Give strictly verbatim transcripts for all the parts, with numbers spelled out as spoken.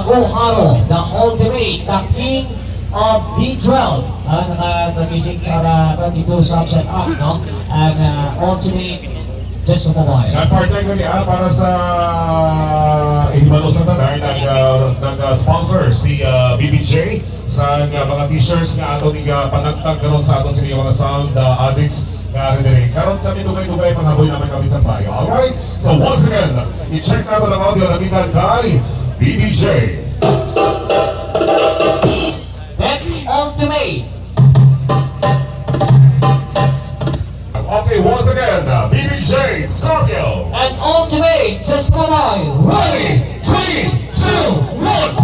Koharo, the ultimate, the king of D twelve. Ah, naka-, nag-isip sa, ah, twenty-two subset up, no? Ang, ah, ultimate Disco Mobile. Nag-partner kami, ah, para sa, eh, hibalo sa tanan, nag, ah, nag, ah, sponsor si, ah, B B J sa, ah, mga t-shirts nga ato nga panagtag karon sa ato sa mga sound, ah, addicts nga ari diri. Karon kami dugay-dugay, mga boy, naman kami sa payo. Alright? So once again, i-check nato ang audio na gikan kay B B J. Next, ultimate. Okay, once again, uh, B B J Scorpio. And ultimate, just for now. Ready, three, two, one.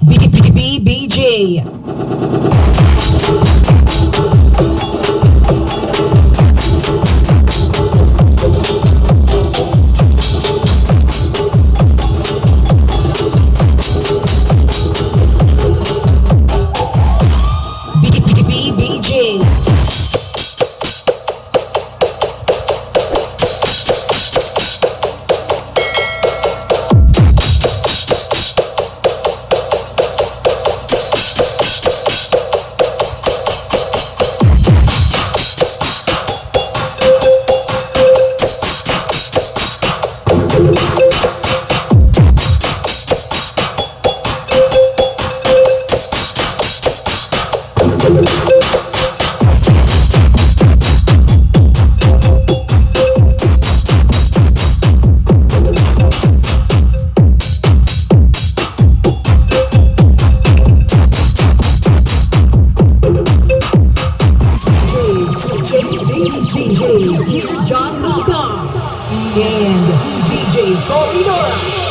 B B B J. B B B J. D J John Tita and D J Corridor.